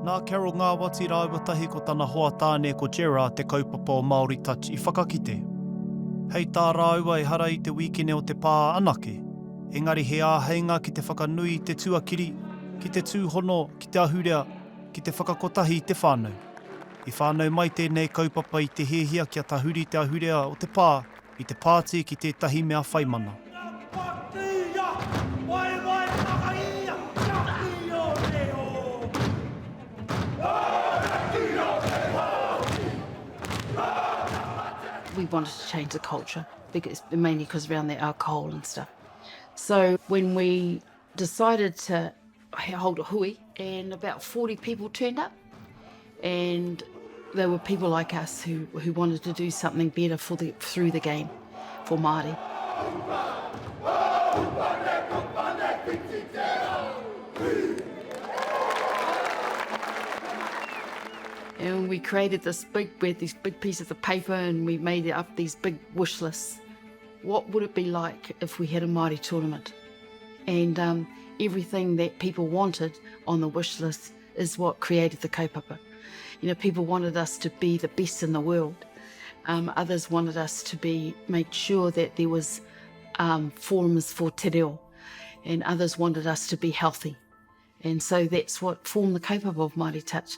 Nā Carol Ngāwati rāua tahi ko tana hoa tāne ko Gerard te kaupapa o Māori Touch i whakakite. Hei tā rāua ehara i te wīkene o te pā anake, engari he āheinga ki te whakanui i te tuakiri, ki te tūhono, ki te ahurea, ki te whakakotahi i te whānau. I whānau mai tēnei kaupapa i te hiahia kia tahuri te ahurea o te pā i te pāti ki tētahi mea whai mana. We wanted to change the culture because mainly because around the alcohol and stuff. So when we decided to hold a hui and about 40 people turned up and there were people like us who, who wanted to do something better for the, through the game for Māori. And we created this big, we had these big pieces of paper and we made up these big wish lists. What would it be like if we had a Māori tournament? And um, everything that people wanted on the wish list is what created the kaupapa. You know, people wanted us to be the best in the world. Um, others wanted us to be make sure that there was um, forums for te reo, and others wanted us to be healthy. And so that's what formed the kaupapa of Māori Touch.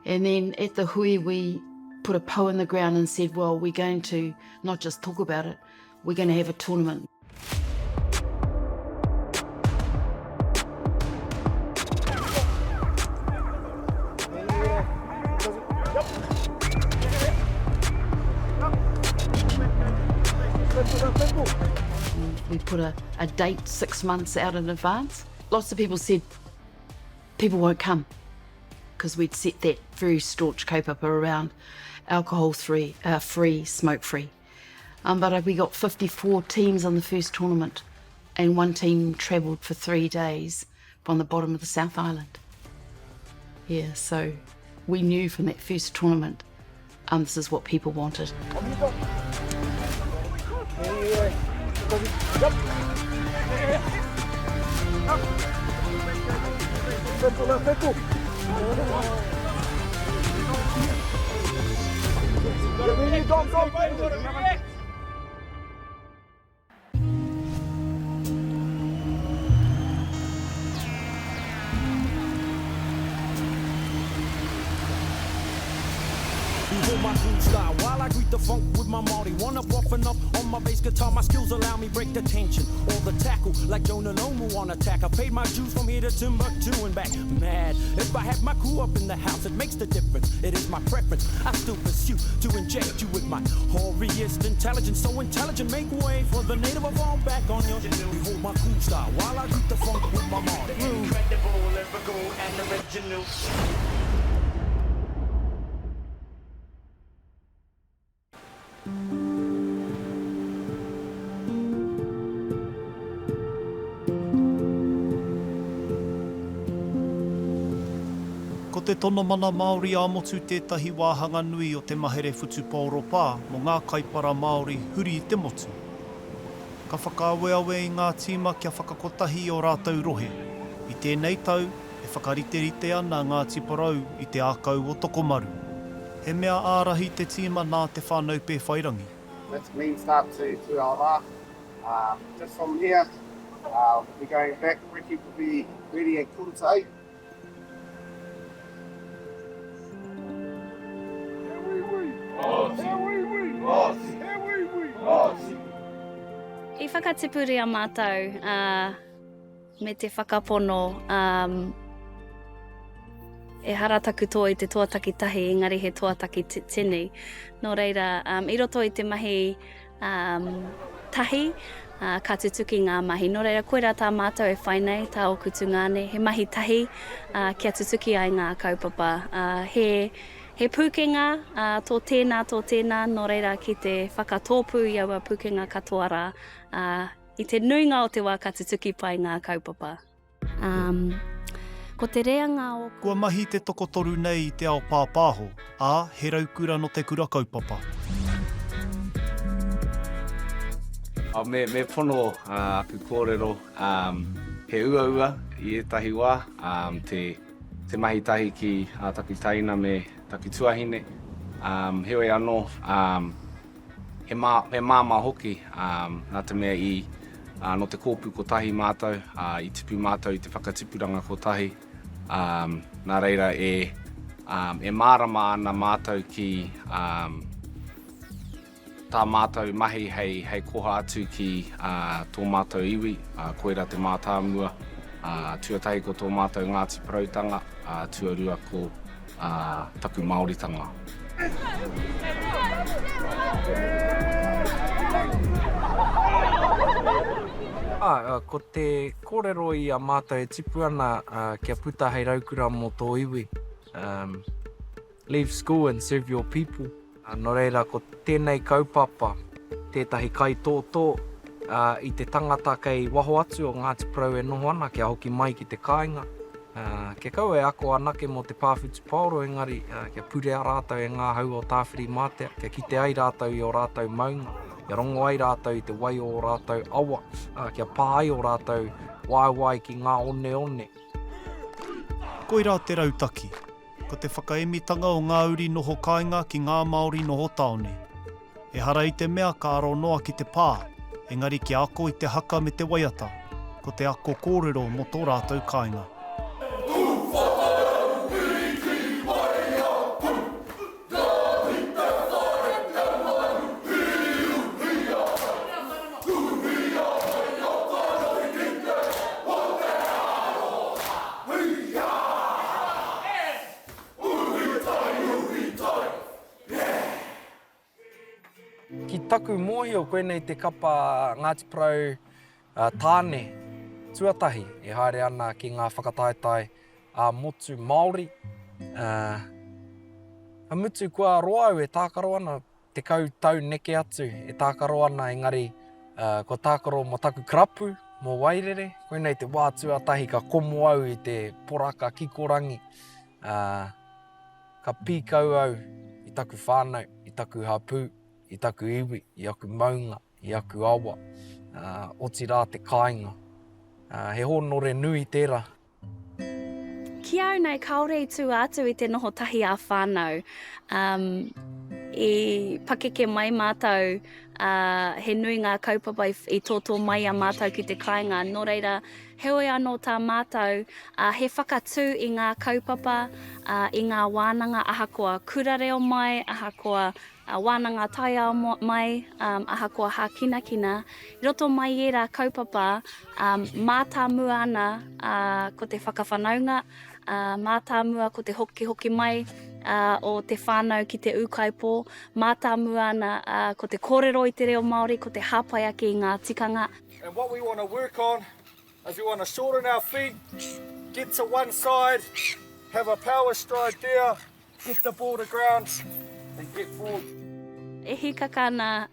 And then at the hui, we put a pou in the ground and said, well, we're going to not just talk about it, we're going to have a tournament. We put a, a date six months out in advance. Lots of people said people won't come because we'd set that very staunch kaupapa around alcohol free, uh, free, smoke free. Um, but we got 54 teams on the first tournament and one team travelled for three days from the bottom of the South Island. Yeah, so we knew from that first tournament um, this is what people wanted. Behold my cool style while I greet the funk with my Māori. One up off and up on my bass guitar. My skills allow me break the tension or the tackle like Jonah Lomu on attack. I paid my dues from here to Timbuktu and back. Mad if I have my crew up in the house, it makes the difference. It is my preference. I still pursue to inject you with my hoariest intelligence. So intelligent, make way for the native of all back on your. Behold my cool style while I greet the funk with my Māori. Incredible, lyrical, and original. Ko te tono mana Māori ā-motu tētahi wāhanga nui o te mahere whutupaoro pā mō ngā kaipara Māori huri i te motu. Ka whakaaweawe i ngā tīma kia whakakotahi i ō rātou rohe. I tēnei tau, e whakariterite ana Ngāti Porou i te ākau o Tokomaru. He mea ārahi te tīma nā Te Whānau Pēwhairangi. That's a mean start to to our rā. Um, just from here, uh, we're going back. Ricky will be ready at quarter to eight. I whakatipuria mātou, uh, Me te whakapono, um, ehara taku toa i te toa takitahi, engari he toa taki tini. Nō reira, um, i roto i te mahi um, tahi, uh, ka tutuki ngā mahi. Nō reira, koirā tā mātou e whai nei, tā ōku tungāne, he mahi tahi uh, kia tutuki ai ngā kaupapa. Uh, he, he pūkenga uh, tō tēnā, tō tēnā, nō reira ki te whakatōpū i aua pūkenga katoa rā, uh, I te nuinga o te wā ka tutuki pai ngā kaupapa. Um, ko te reanga o. Kua mahi te tokotoru nei i te ao pāpāho, ā, he raukura nō te kura kaupapa. Me, me pono aku kōrero, he uaua i ētahi wā, te. Te mahi tahi ki a taku teina me taku tuahine, heoi anō, he mā, he māmā hoki, nā te mea i, nō te kōpū kotahi mātou, i tipu mātou i te whakatipuranga kotahi, nā reira e, e mārama ana mātou ki, Tā mātou mahi hei, hei koha atu ki tō mātou iwi, koirā te mātāmua, tuatahi ko tō mātou Ngāti Poroutanga, tuarua ko taku Māoritanga. Ā, ko te kōrero i a mātou e tipu ana kia puta hei raukura mō tō iwi, Leave school and serve your people. Nō reira ko tēnei kaupapa tētahi kaitōtō i te tangata kei waho atu o Ngāti Porou e noho ana kia hoki mai ki te kāinga. Kia kaua e ako anake mō te pā whutupaoro engari kia purea rātou e ngā hau o Tāwhirimātea, kia kite ai rātou i ō rātou maunga, kia rongo ai rātou i te wai o ō rātou awa, kia pā ai ō rātou waewae ki ngā oneone. Koirā te rautaki. Ko te whakaemitanga o ngā uri noho kāinga ki ngā Māori noho tāone. Ehara i te mea ka aro noa ki te pā, engari kia ako i te haka me te waiata, ko te ako kōrero mō tō rātou kāinga. Ki taku mōhio koinei te kapa Ngāti Porou tāne tuatahi e haere ana ki ngā whakataetae ā-motu Māori. Ka mutu kua roa au e tākaro ana 10 tau neke atu e tākaro ana engari kua tākaro mō taku karapu, mō Wairere. Koinei te wā tuatahi ka komo au i te poraka kikorangi, ka pīkau au i taku whānau, i taku hapū, i taku iwi, i aku maunga, i aku awa, otirā te kāinga. He hōnore nui tērā. Ki au nei, kāore i tua atu i te noho tahi ā-whānau. Um, i pakeke mai mātou, uh, he nui ngā kaupapa i, i tōtō mai a mātou ki te kāinga. Nō reira, heoi anō tā mātou, uh, he whakatū i ngā kaupapa, uh, i ngā wānanga ahakoa kura reo mai, ahakoa wānanga taiao mai, ahakoa hākinakina, i roto mai i ērā kaupapa, mātāmua ana ko te whakawhanaunga, mātāmua ko te hokihoki mai o te whānau ki te ūkaipō, mātāmua ana ko te kōrero i te reo Māori, ko te hāpai ake i ngā tikanga. And what we want to work on is we want to shorten our feet, get to one side, have a power stride there, Get the ball to ground and get forward. E hīkaka ana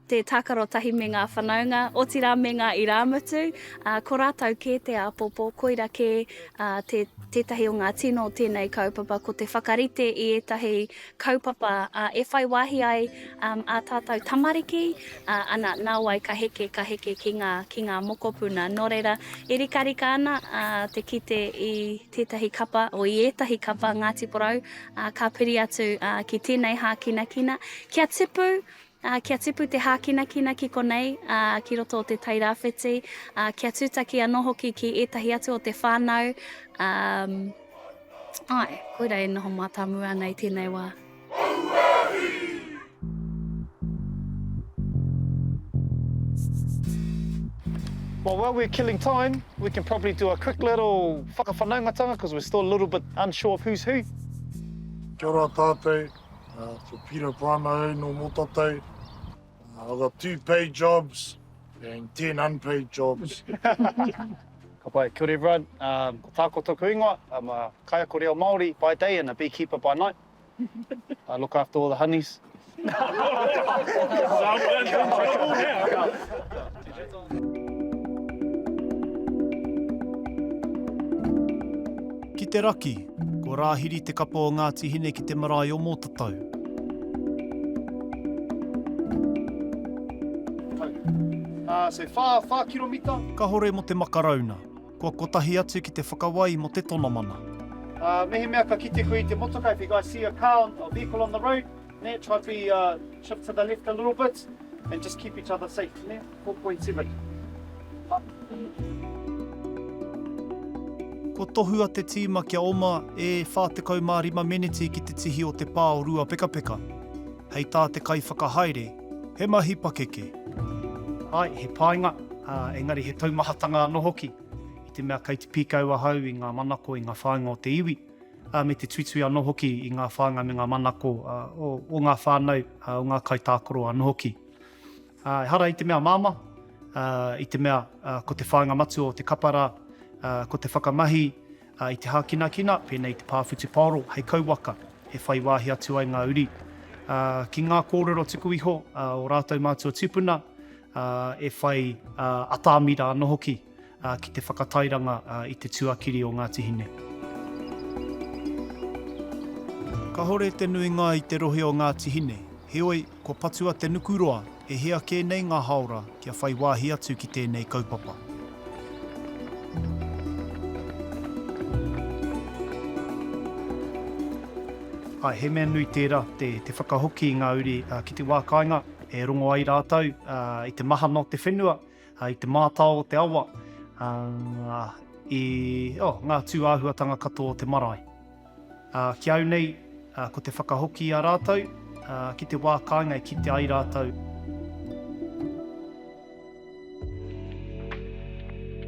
te tākaro tahi me ngā whanaunga, otirā me ngā irāmutu, ā, ko rātou kē te āpōpō, koira kē te, tētahi o ngā tino o tēnei kaupapa, ko te whakarite i ētahi kaupapa e whai wāhi ai ā tātou tamariki, ā, ana, nāwai ka heke, ka heke ki ngā, ki ngā mokopuna. Nō reira, e rikarika ana te kite i. tētahi kapa, o i ētahi kapa Ngāti Porou, ā, ka piri atu ki tēnei hākinakina. Kia tipu, ā, kia tipu te hākinakina ki konei, ā, ki roto o Te Tai Rāwhiti, ā, kia tūtaki anō hoki ki ētahi atu o te whānau, ā, āe, koirā e noho mātāmua ana i tēnei wā. Well, while we're killing time, we can probably do a quick little whakawhanaungatanga because we're still a little bit unsure of who's who. Kia ora tātou, ko Peter Palmer au nō Motatau. I've got two paid jobs and ten unpaid jobs. Ka pai, kia ora everyone. Um, ko Tāko toku ingoa, I'm a kaiako reo Māori by day and a beekeeper by night. I look after all the honeys. Someone's in trouble now. Ki te raki, ko Rāhiri te kapa o Ngāti Hine ki te marae o Mōtatau. Uh, so whā, whā kiromita. Kahore mo te makarauna. Kua kotahi atu ki te whakawai mo te tonamana. Uh, mehemea ka kite koe i te motoka, if you guys see a car, on, a vehicle on the road, ne, try to be, uh, shift to the left a little bit and just keep each other safe, ne? 4.7. Kua tohua te tīma kia oma e 45 meneti ki te tihi o te pā o Ruapekapeka. Hei tā te kaiwhakahaere, he mahi pakeke. Āe, he painga, engari he taumahatanga anō hoki, i te mea kei te pīkau ahau i ngā manako, i ngā whāinga o te iwi, ā, me te tuitui anō hoki i ngā whāinga me ngā manako o ngā whānau, o ngā kaitākaro anō hoki. Ā, ehara i te mea māmā, ā, i te mea, ā, ko te whāinga matua o te kapa rā, ā, ko te whakamahi, ā, i te hākinakina, pēnei i te pā whutupaoro, hei kauwaka e whai wāhi atu ai ngā uri, ā, ki ngā kōrero tuku iho, ā, o rātou mātua tūpuna, ā, e whai, ā, atamira anō hoki, ā, ki te whakatairanga, ā, i te tuakiri o Ngāti Hine. Kahore te nuinga i te rohe o Ngāti Hine, heoi, Kua patua te nukuroa e hia kē nei ngā hāora kia whai wāhi atu ki tēnei kaupapa. Āe, he mea nui tērā, te, te whakahoki i ngā uri ki te wā kāinga e rongo ai rātou i te mahana o te whenua, i te mātao o te awa, i, oh, ngā tū āhuatanga katoa o te marae. Ā, ki au nei, ko te whakahoki i a rātou, ā, ki te wā kāinga e kite ai rātou.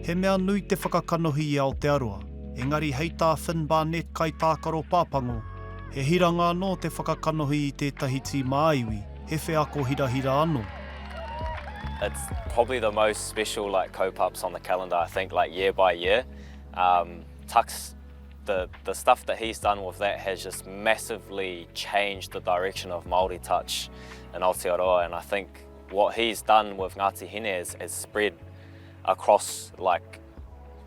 He mea nui te whakakanohi i Aotearoa, engari hei tā Finn Barnett kaitākaro pāpango, he hiranga anō te whakakanohi i tētahi tīma ā-iwi, he wheako hirahira anō. It's probably the most special like kaupaps on the calendar I think like year by year. Um, Tuck's the, the stuff that he's done with that has just massively changed the direction of Māori touch in Aotearoa and I think what he's done with Ngāti Hine is, is spread across like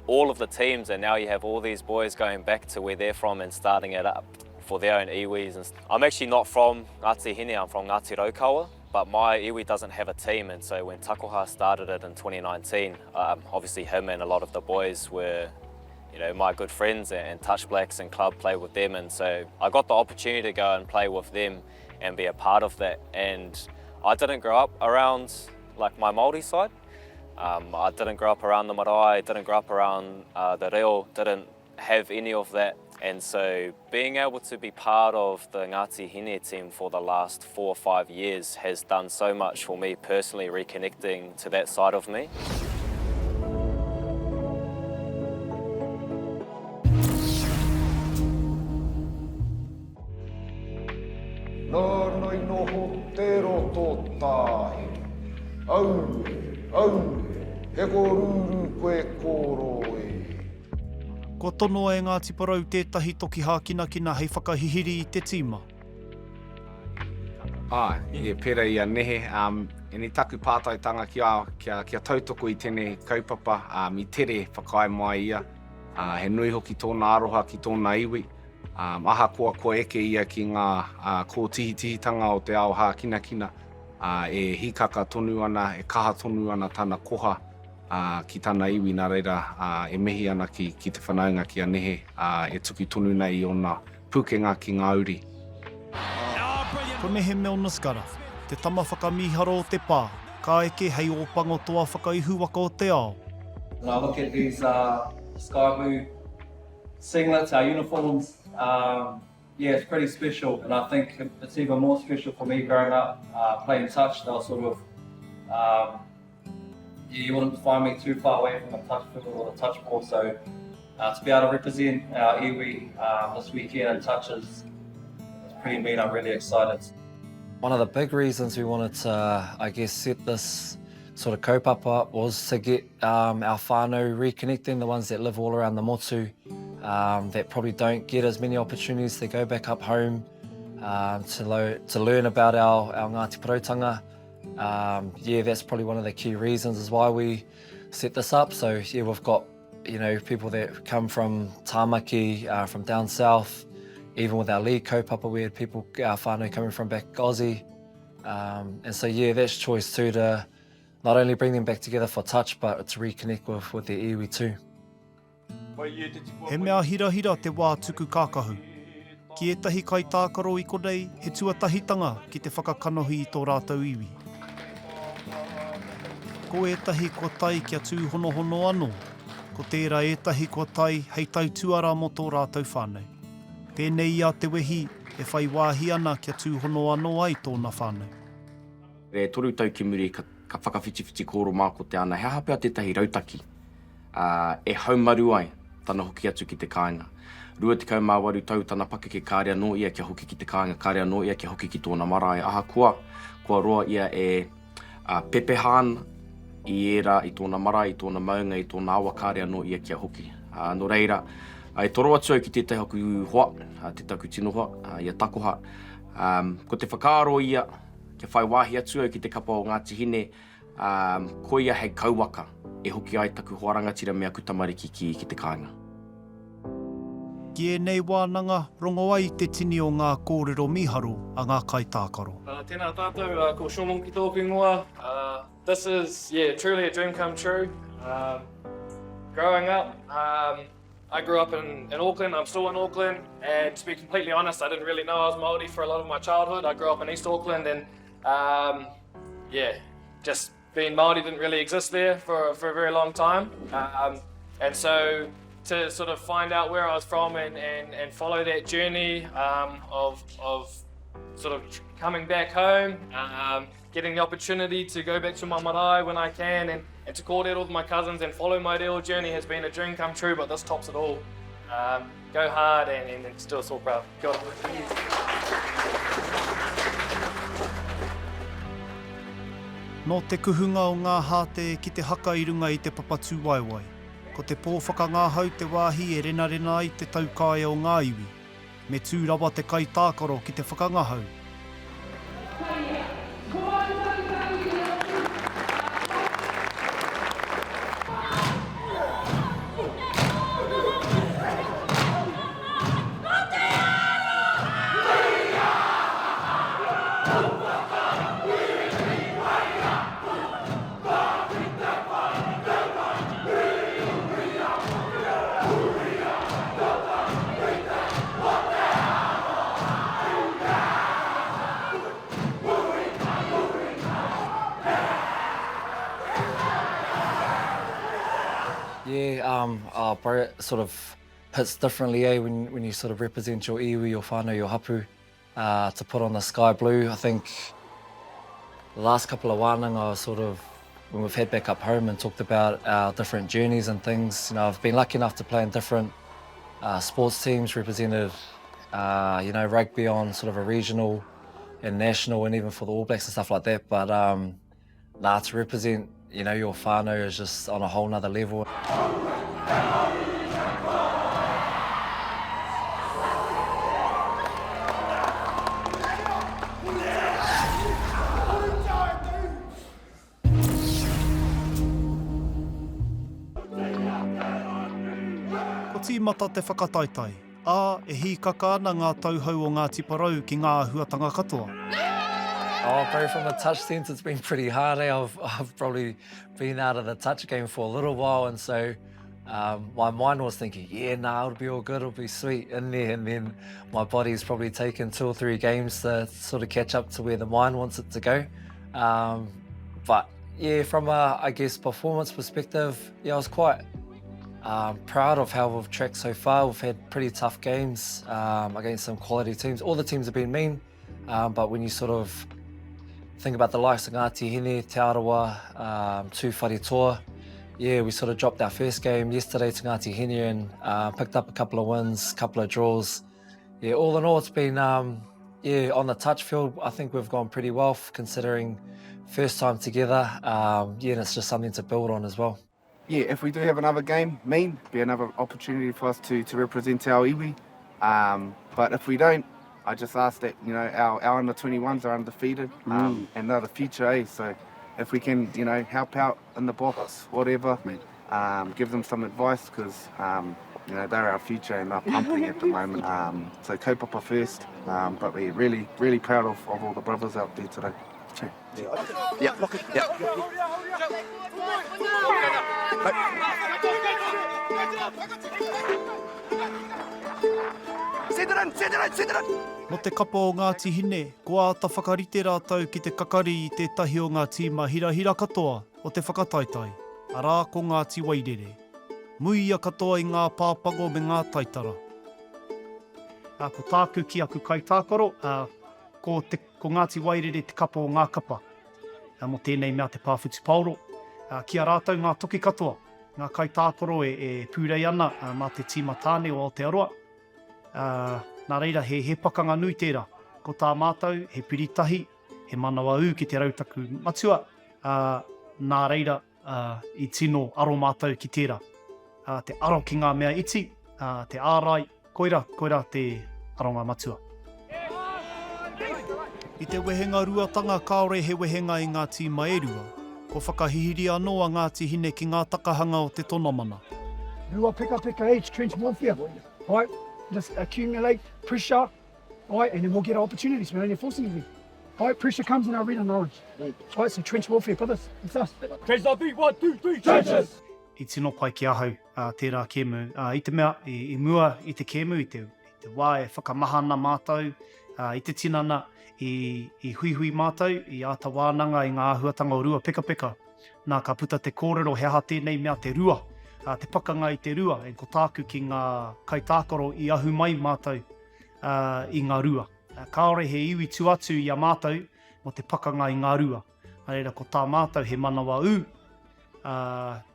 all of the teams and now you have all these boys going back to where they're from and starting it up for their own iwis. And I'm actually not from Ngāti Hine, I'm from Ngāti Raukawa, but my iwi doesn't have a team and so when Takoha started it in 2019, um, obviously him and a lot of the boys were you know, my good friends and Touch Blacks and club play with them. And so I got the opportunity to go and play with them and be a part of that. And I didn't grow up around like my Māori side. Um, I didn't grow up around the marae, didn't grow up around uh, the reo, didn't have any of that. And so being able to be part of the Ngāti Hine team for the last four or five years has done so much for me personally reconnecting to that side of me. Nāna i noho te roto tāhere. Aue, aue, he korūrū koe kōrō e. Kua tonoa e Ngāti Porou tētahi toki hākinakina hei whakahihiri i te tīma. Āe, e pērā i a nehe, um, ēnei taku pātaitanga ki a, kia, kia tautoko i tēnei kaupapa, um, i tere whakaae mai ia. Uh, he nui hoki tōna aroha ki tōna iwi. Um, ahakoa kua eke ia ki ngā uh, kōtihitihitanga o te ao hākinakina, uh, e hīkaka tonu ana, e kaha tonu ana tana koha uh, ki tana iwi, nā reira uh, e mihi ana ki, ki te whanaunga ki a Nehe, uh, e tuku tonu nei i ōna Pukenga ki ngā uri. Ko Nehe Milner-Skudder, te tama whakamīharo o te pā, ka eke hei Ōpango toa whakaihuwaka o te ao. When I look at these uh, sky blue singlets, our uniforms, um, yeah, it's pretty special. And I think it's even more special for me growing up uh, playing touch. They were sort of um, you wouldn't find me too far away from the touch field or the touch ball. So uh, to be able to represent our iwi um, this weekend in touch is, is pretty neat. I'm really excited. One of the big reasons we wanted to, I guess, set this sort of kaupapa up was to get um, our whānau reconnecting, the ones that live all around the motu, um, that probably don't get as many opportunities to go back up home um, to, lo to learn about our, our Ngāti Poroutanga. Um, yeah, that's probably one of the key reasons is why we set this up. So yeah, we've got you know people that come from Tamaki, uh, from down south. Even with our league kaupapa, we had people, our whānau coming from back Aussie. Um, and so yeah, that's choice too to not only bring them back together for touch, but to reconnect with, with their iwi too. He mea hirahira te wā tuku kākahu. Ki ētahi kaitākaro i konei, he tuatahitanga ki te whakakanohi i tō rātou iwi. Ko ētahi kua tae kia tūhonohono anō, ko tērā ētahi kua tae hei tautuara mō tō rātou whānau. Pēnei i a Te Wehi e whai wāhi ana kia tūhono anō ai tōna whānau. E toru tau ki muri ka whakawhitiwhiti kōro mā ko Te Ana he aha pea tētahi rautaki e haumaru ai tana hoki atu ki te kāinga. 28 tau tana pakeke kāre anō ia kia hoki ki te kāinga, kāre anō ia kia hoki ki tōna marae ahakoa kua roa ia e pepeha ana i ērā i tōna marae, i tōna maunga, i tōna awa kāre anō ia kia hoki. Nō reira, e toro atu au ki tētahi o aku hoa, tētahi o aku tino hoa, i a Takoha, ko te whakaaro ia, Kia whai wāhi atu au ki te kapa o Ngāti Hine, ā, koia hei kauwaka e hoki ai taku hoa rangatira me aku tamariki ki, ki te kāinga. Ki ēnei wānanga, rongo ai te tini o ngā kōrero mīharo a ngā kaitākaro. Tēnā tātou, ko Sean Wong ki tōku ingoa. This is, yeah, truly a dream come true. Growing up, I grew up in, in Auckland, I'm still in Auckland, and to be completely honest, I didn't really know I was Māori for a lot of my childhood. I grew up in East Auckland and um, yeah, just being Māori didn't really exist there for, for a very long time. Um, and so to sort of find out where I was from and, and, and follow that journey um, of, of sort of coming back home, um, getting the opportunity to go back to my marae when I can and, and to kōrero with my cousins and follow my real journey has been a dream come true, but this tops it all. Um, go hard and, and, and still so proud. Kia ora. Nō te kuhunga o ngā hāte ki te haka i runga i te papa tūwaewae, ko te pō whakangahau te wāhi e renarena ai te taukaea o ngā iwi. Me tū rawa te kaitākaro ki te whakangahau. Yeah, um, oh, bro, it sort of hits differently, eh, when, when you sort of represent your iwi, your whānau, your hapu. uh, to put on the sky blue. I think the last couple of wānanga, sort of, when we've had back up home and talked about our different journeys and things, you know, I've been lucky enough to play in different uh, sports teams, represented, uh, you know, rugby on sort of a regional and national and even for the All Blacks and stuff like that. But um, nah, to represent, you know, your whānau is just on a whole nother level. Kua tīmata te whakataetae, ā, e hīkaka ana ngā tauhou o Ngāti Porou ki ngā āhuatanga katoa. Oh, bro, from a touch sense, it's been pretty hard. Eh? I've, I've probably been out of the touch game for a little while, and so um, my mind was thinking, yeah, nah, it'll be all good, it'll be sweet in there. And then my body's probably taken two or three games to sort of catch up to where the mind wants it to go. Um, but yeah, from a, I guess, performance perspective, yeah, I was quite um, proud of how we've tracked so far. We've had pretty tough games um, against some quality teams. All the teams have been mean, um, but when you sort of think about the likes of Ngāti Hine, Te Arawa, um, Tūwharetoa, yeah, we sort of dropped our first game yesterday to Ngāti Hine and uh, picked up a couple of wins, couple of draws. Yeah, all in all, it's been, um, yeah, on the touch field, I think we've gone pretty well considering first time together. Um, yeah, and it's just something to build on as well. Yeah, if we do have another game, mean, be another opportunity for us to, to represent our iwi. Um, but if we don't, I just ask that, you know, our, our under 21s are undefeated um, mm. and they're the future, eh? So if we can, you know, help out in the box, whatever, um, give them some advice because, um, you know, they're our future and they're pumping at the moment. Um, so kaupapa first, um, but we're really, really proud of, of all the brothers out there today. Yeah. Yeah. Send it in, send it in, send it in! Mō te kapa o Ngāti Hine, kua āta whakarite rātou ki te kakari i tētahi o ngā tīma hirahira katoa o te whakataetae, arā ko Ngāti Wairere. Muia katoa i ngā pāpango me ngā taitara. Ā, ko tāku ki aku kaitākaro, ā, ko te, ko Ngāti Wairere te kapa o ngā kapa, ā, mō tēnei mea te pā whutupaoro. Ā, ki a rātou ngā toki katoa, ngā kaitākaro e, e pūrei ana, ā, mā te tīma tāne o Aotearoa. Ā, nā reira, he, he pakanga nui tērā. Ko tā mātou, he piritahi, he manawa ū ki te rautaku matua, ā, nā reira, ā, i tino aro mātou ki tērā. Ā, te aro ki ngā mea iti, ā, te ārai, koirā, koirā te aronga matua. I te wehenga ruatanga kāore he wehenga i ngā tīma e rua, kua whakahihiri anō a Ngāti Hine ki ngā takahanga o te tonamana. Ruapekapeka age trench warfare, right? Just accumulate pressure, right? And then we'll get our opportunities. We don't need to force anything. Right, pressure comes in our red and orange. Right, so trench warfare, brothers, it's us. Trench on 3, 1, 2, 3, trenches! I tino pai ki ahau tērā kēmu, i te mea, i mua i te kēmu, i te wā e whakamahana mātou i te tinana, i huihui mātou, i āta wānanga i ngā āhuatanga o Ruapekapeka. Nā, ka puta te kōrero he aha tēnei mea te rua, te pakanga i te rua, and ko tāku ki ngā kaitākaro i ahu mai mātou i ngā rua. Kāore he iwi tua atu i a mātou mō te pakanga i ngā rua. Nā reira, ko tā mātou he manawa ū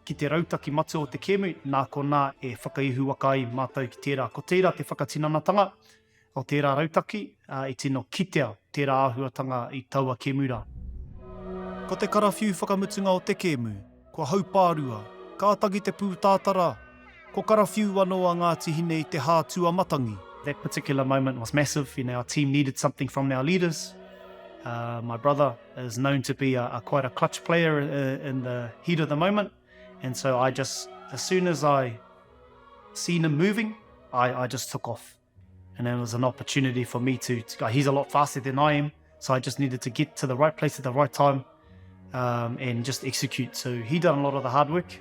ki te rautaki matua o te kēmu, nā konā e whakaihuwaka ai mātou ki tērā. Ko tērā te whakatinanatanga o tērā rautaki, i tino kitea tērā āhuatanga i taua kēmu rā. Ko te karawhiu whakamutunga o te kēmu, kua haupārua, ka tangi te pūtātara, ko karawhiu anō a Ngāti Hine i te hā tuamatangi. That particular moment was massive, you know, our team needed something from our leaders. Uh, my brother is known to be a, a quite a clutch player uh, in the heat of the moment, and so I just, as soon as I seen him moving, I, I just took off. And it was an opportunity for me to, to he's a lot faster than I am, so I just needed to get to the right place at the right time um, and just execute. So he done a lot of the hard work.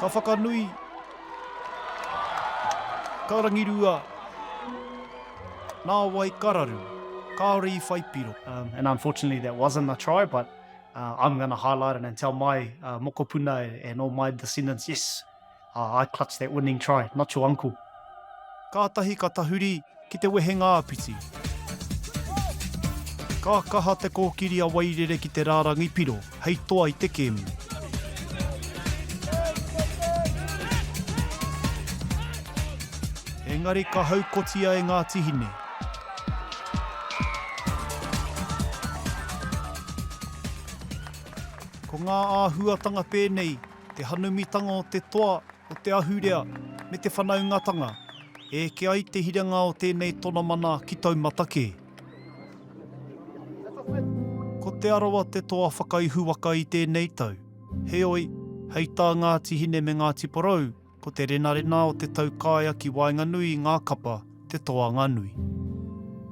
Ka whakanui, ka rangirua, Nāwai ka raru, kāore i whai piro. Um, and unfortunately that wasn't a try, but uh, I'm going to highlight it and tell my uh, mokopuna and all my descendants, yes, uh, I clutched that winning try, not your uncle. Kātahi ka tahuri ki te wehenga āpiti. Ka kaha te kōkiri a Wairere ki te rārangi piro hei toa i te kēmu. Engari ka haukotia e Ngāti Hine. Ko ngā āhuatanga pēnei, te hanumitanga o te toa, o te ahurea, me te whanaungatanga, e eke ai te hiranga o tēnei tonamana ki taumata kē. Ko Te Arawa te toa whakaihuwaka i tēnei tau. Heoi, hei tā Ngāti Hine me Ngāti Porou, Ko te renarena o te taukaea ki waenganui i ngā kapa te toanga nui.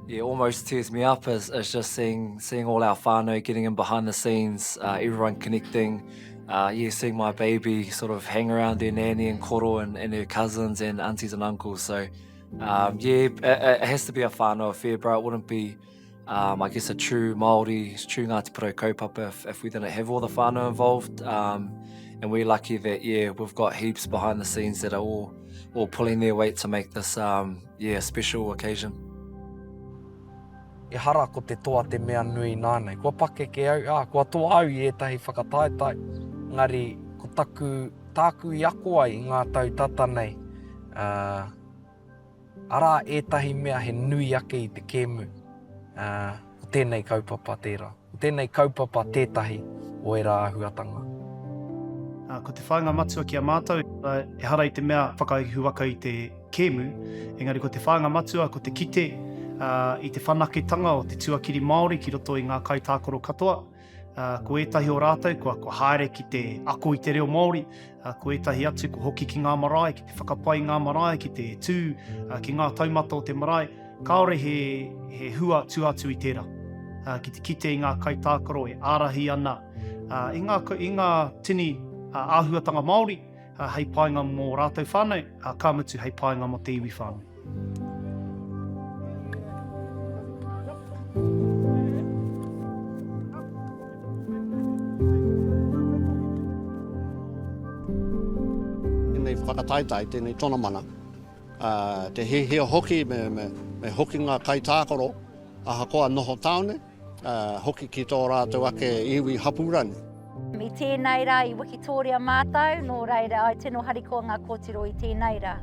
Yeah, almost tears me up is, is just seeing seeing all our whānau getting in behind the scenes, uh, everyone connecting. Uh, yeah, seeing my baby sort of hang around their nanny and koro and, and her cousins and aunties and uncles. So, um, yeah, it, it has to be a whānau affair, bro. It wouldn't be um, I guess a true Māori, true Ngāti Porou kaupapa if, if we didn't have all the whānau involved. Um, and we're lucky that, yeah, we've got heaps behind the scenes that are all, all pulling their weight to make this, um, yeah, special occasion. Ehara ko te toa te mea nui nānei. Kua pakeke au, ā, kua toa au i ētahi whakataetae, engari ko taku, tāku i ako ai i ngā tau tata nei, ā, Arā ētahi mea he nui ake i te kēmu, ā, ko tēnei kaupapa tērā. Ko tēnei kaupapa tētahi o ērā āhuatanga. Ā, ko te whāinga matua ki a mātou, ehara i te mea whakaihuwaka i te kēmu, engari ko te whāinga matua ko te kite, ā, i te whanaketanga o te tuakiri Māori ki roto i ngā kaitākaro katoa, Ā, ko ētahi o rātou kua, kua haere ki te ako i te reo Māori, ā, ko ētahi atu kua hoki ki ngā marae, ki te whakapai i ngā marae, ki te tū, ā, ki ngā taumata o te marae. Kāore he, he hua tua atu i tērā. Ki te kite i ngā kaitākaro e ārahi ana i ngā, i ngā tini āhuatanga Māori hei painga mō rātou whānau, ka mutu hei painga mō te iwi whānui. Tēnei whakataetae, tēnei tonamana, te hiahia hoki me, me, me hoki ngā kaitākaro, ahakoa noho tāone, hoki ki tō rātou ake iwi hapū rani. I tēnei rā i wikitōria mātou, nō reira ai tino harikoa ngā kōtiro i tēnei rā.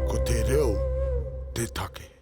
Ko te reo te take.